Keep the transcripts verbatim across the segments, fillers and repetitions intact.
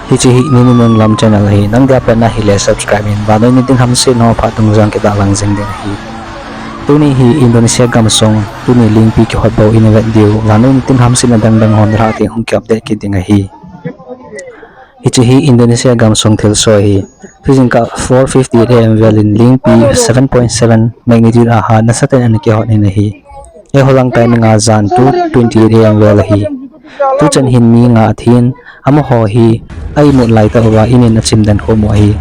Hiche hi Ninu Nunlam channel ahi, nang dia patna hile subscribe in, vannoi nitin hamsetna phat dungjuiya kidalhang jing ding ahi. Tuni hi Indonesia gamsung, tuni lingpi kihotbou ina vet diu, vannoi nitin hamsetna dangdang ho nilhah teng hung ki update kit ding ahi. Hiche hi Indonesia gamsung thilsoh ahi. Tujingkah four fifty-eight A M vel in lingpi seven point seven magnitude a hat nasatah in ana kihot in ahi. Eiho lang timing a jan two twenty-eight A M vel ahi. Tuchan hin mi nga athin, amaho hi a imut laitah uva in in achim den khom u ahi.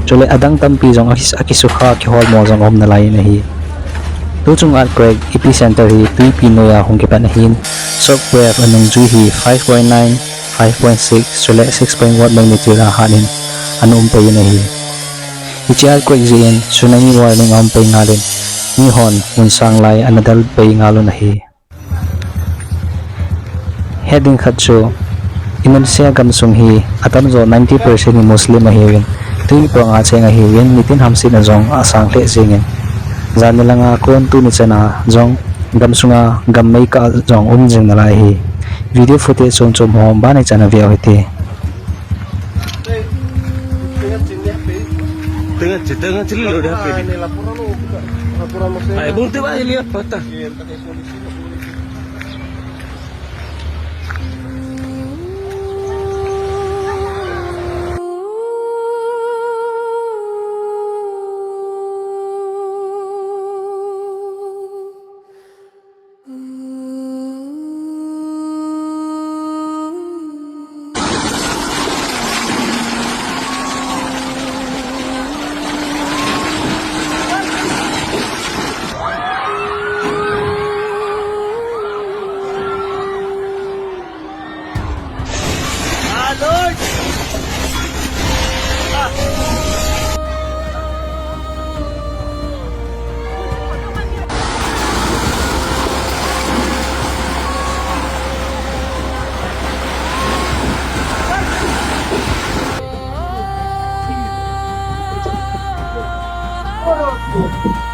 Chule adang tampi jong akis-, akisukha kiholmo jong aum nalai in ahi. Tuchung earthquake epicenter hi Tuipi noiya hung kipan ahin, shock wave anungjui hi five point nine, five point six chule six point one magnitude a hat in ana um pai in ahi. Hiche earthquake jeh in tsunami warning aum pai ngal in, mihon mun sang lai ana del pai ngal un ahi. Het ding khat chu, Indonesia gamsung hi atamjo ninety percent hi Muslim ahiuvin, twi panga cheng ahiuvin, nitin hamsetna jong asang lheh jengin, jan nilanga kon tuni chana jong gamsunga gam meikah jong um jing nalai ahi. Video footage chom chom ho ban ichan a veu hite. Tengah, tengah, tengah, tengah, tengah, tengah. Ay, bung tiba, lihat patah.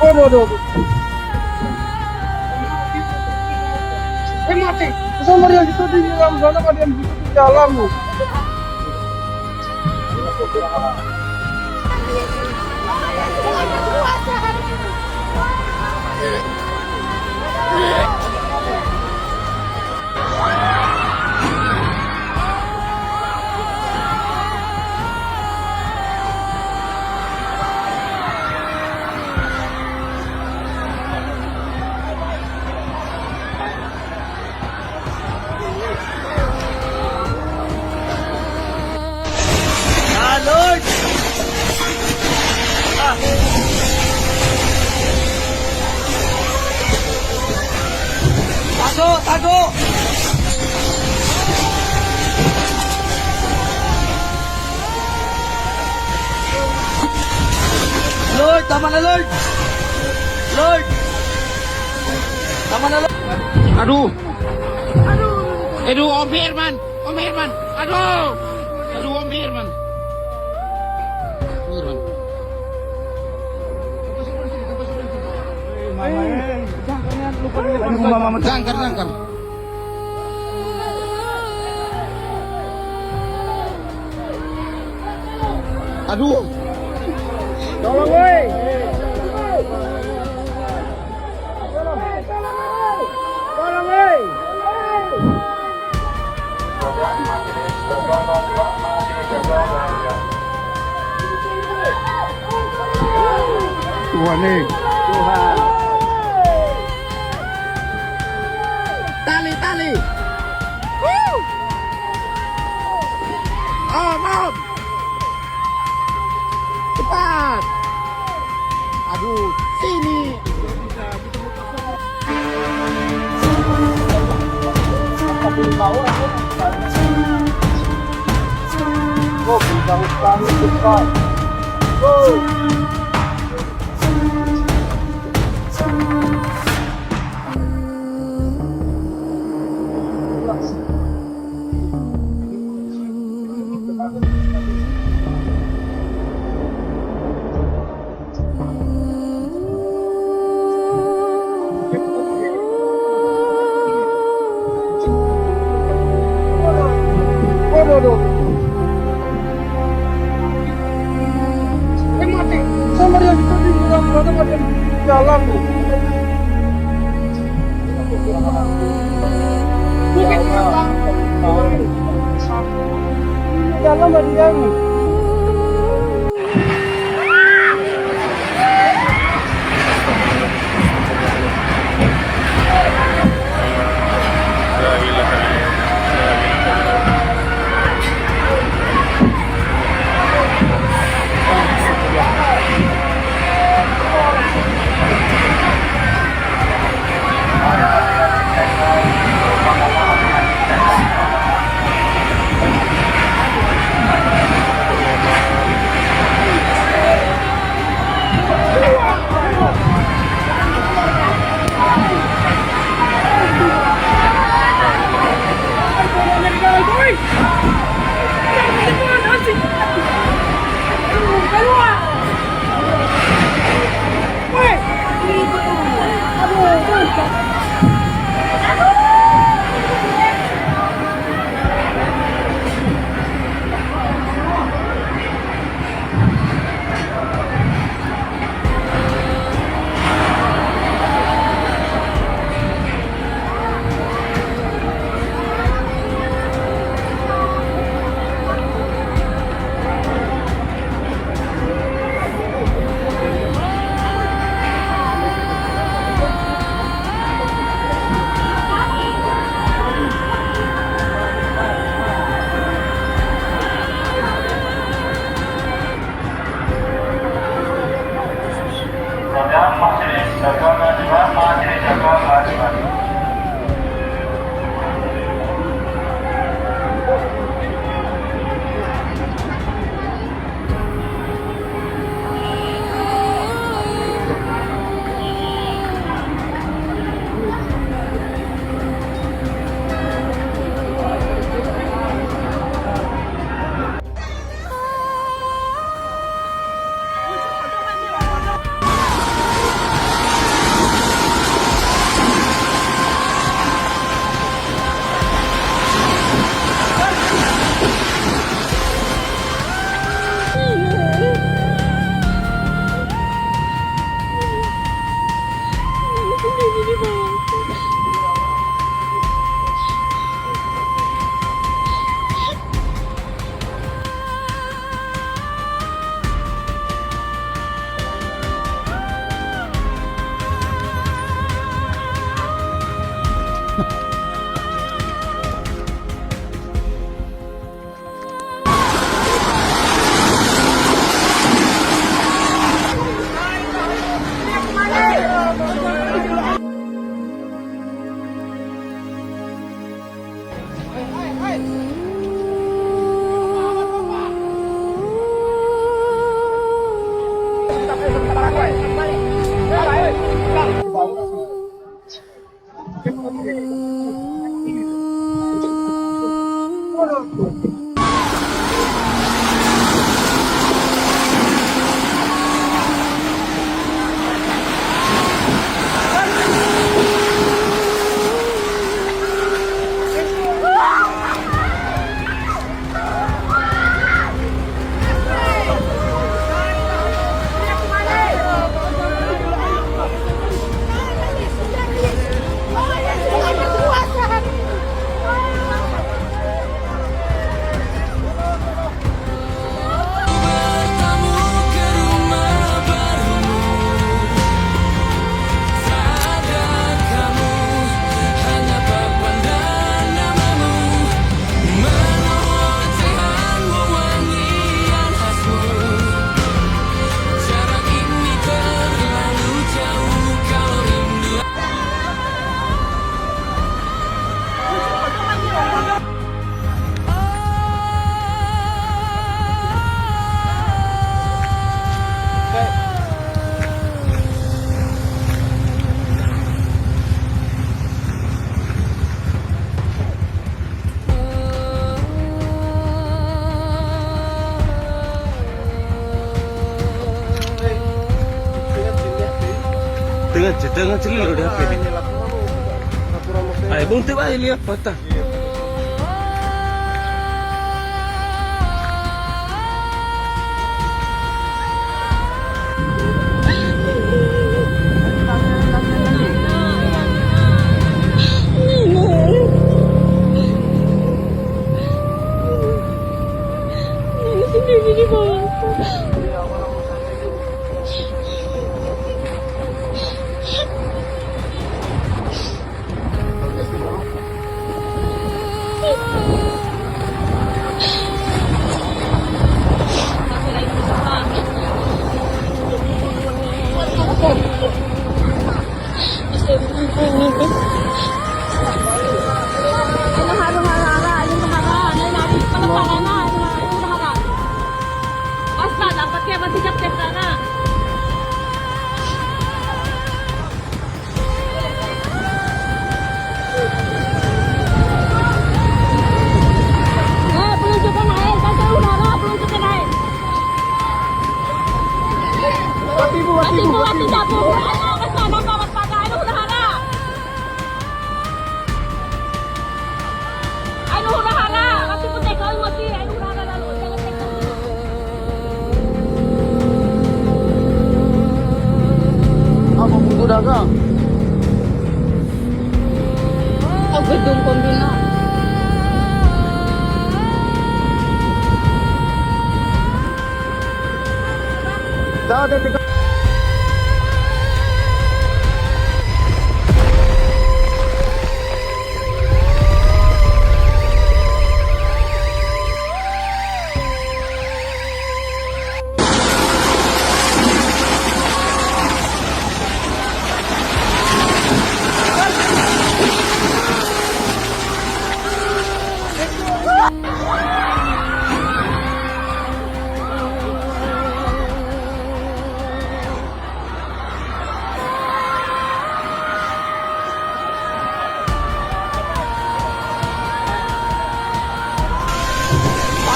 Aduh, aduh, aduh, aduh. Eh, mati. Esa Maria, kita di dalam sana, ada yang di dalam. Ah, Lord! Ah. Tago! Tago! Lord, tama na, Lord! Lord! Tama na, Lord! Aduh! Aduh, Om Herman! Om Herman! Aduh! Aduh, Om Herman! Om Herman! Jangkar, jangkar. Aduh. Tolong, woi. Tolong, woi. Tuhan, eh. Tuhan. Tali, tali. Woo! Om, om. Cepat. Aduh, sini. Tengah, tengah cili lo dia pe. Ai, bung te ba lihat patah. Apa buku dagang? Aku dong kombina. Dah, dah, dah.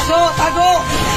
Tago, tago.